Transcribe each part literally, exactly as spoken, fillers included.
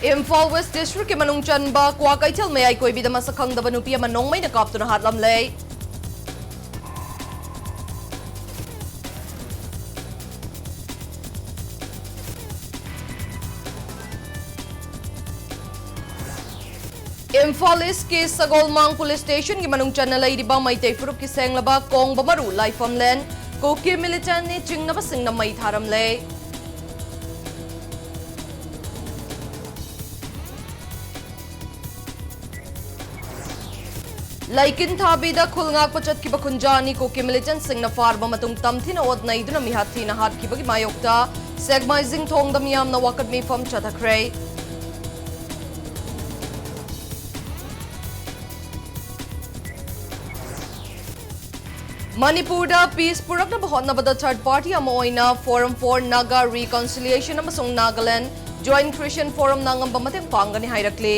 Imphal west ꯗꯤꯁꯇ꯭ꯔꯤꯛꯀꯤ ꯃꯅꯨꯡ ꯆꯟꯕ ꯀ꯭ꯋꯥꯀꯩꯊꯦꯜ ꯃꯌꯥꯏ ꯀꯣꯏꯕꯤꯗ ꯃꯁꯛ ꯈꯪꯗꯕ ꯅꯨꯄꯤ ꯑꯃ ꯅꯣꯡꯃꯩꯅ ꯀꯥꯞꯇꯨꯅ ꯍꯥꯠꯂꯝꯂꯦ꯫ ꯏꯝꯐꯥꯜ ꯏꯁꯀꯤ ꯁꯒꯣꯜꯃꯥꯡ ꯄꯨꯂꯤꯁ ꯁ꯭ꯇꯦꯁꯟꯒꯤ ꯃꯅꯨꯡ ꯆꯟꯅ ꯂꯩꯔꯤꯕ ꯃꯩꯇꯩ ꯐꯨꯔꯨꯞꯀꯤ ꯁꯦꯡꯂꯕ ꯀꯣꯡꯕ ꯃꯔꯨ ꯂꯥꯏꯐꯝꯂꯦꯟ ꯀꯨꯀꯤ ꯃꯤꯂꯤꯇꯦꯟꯅꯤ ꯆꯤꯡꯅꯕꯁꯤꯡꯅ ꯃꯩ ꯊꯥꯔꯝꯂꯦ꯫ ꯂꯩꯀꯤꯟ ꯊꯥꯕꯤꯗ ꯈꯨꯜ ꯉꯥꯛꯄ ꯆꯠꯈꯤꯕ ꯈꯨꯟꯖꯥ ꯑꯅꯤ ꯀꯨꯀꯤ ꯃꯤꯂꯤꯇꯦꯟꯁꯤꯡꯅ ꯐꯥꯔꯕ ꯃꯇꯨꯡ ꯇꯝꯊꯤꯅ ꯑꯣꯠ ꯅꯩꯗꯨꯅ ꯃꯤꯍꯥꯠ ꯊꯤꯅ ꯍꯥꯠꯈꯤꯕꯒꯤ ꯃꯥꯌꯣꯛꯇ ꯁꯦꯛꯃꯥꯏꯖꯤꯡ ꯊꯣꯡꯗ ꯃꯤꯌꯥꯝꯅ ꯋꯥꯀꯠ ꯃꯤꯐꯝ ꯆꯠꯊꯈ꯭ꯔꯦ꯫ ꯃꯅꯤꯄꯨꯔꯗ ꯄꯤꯁ ꯄꯨꯔꯛꯅꯕ ꯍꯣꯠꯅꯕꯗ ꯊꯔꯗ ꯄꯥꯔꯇꯤ ꯑꯃ ꯑꯣꯏꯅ Forum for Naga Reconciliation ꯑꯃꯁꯨꯡ ꯅꯥꯒꯥꯂꯦꯟ ꯖꯣꯏꯟꯠ ꯈ꯭ꯔꯤꯁꯇꯤꯌꯟ ꯐꯣꯔꯝꯅ ꯑꯉꯝꯕ ꯃꯇꯦꯡ ꯄꯥꯡꯒꯅꯤ ꯍꯥꯏꯔꯛꯂꯤ꯫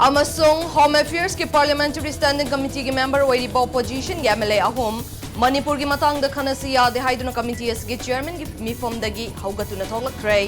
ꯑꯃꯁꯨꯡ ꯍꯣꯝ ꯑꯦꯐꯤꯌꯔꯁꯀꯤ ꯄꯥꯔꯂꯤꯌꯥꯃꯦꯟꯇꯔꯤ ꯁ꯭ꯇꯦꯟꯗꯤꯡ ꯀꯃꯤꯇꯤꯒꯤ ꯃꯦꯝꯕꯔ ꯑꯣꯏꯔꯤꯕ ꯑꯣꯄꯣꯖꯤꯁꯟꯒꯤ ꯑꯦꯝ ꯑꯦꯜ ꯑꯦ ꯑꯍꯨꯝ ꯃꯅꯤꯄꯨꯔꯒꯤ ꯃꯇꯥꯡꯗ ꯈꯟꯅꯁꯤ ꯌꯥꯗꯦ ꯍꯥꯏꯗꯨꯅ ꯀꯃꯤꯇꯤ ꯑꯁꯤꯒꯤ ꯆꯦꯌꯔꯃꯦꯟꯒꯤ ꯃꯤꯐꯝꯗꯒꯤ ꯍꯧꯒꯠꯇꯨꯅ ꯊꯣꯛꯂꯛꯈ꯭ꯔꯦ꯫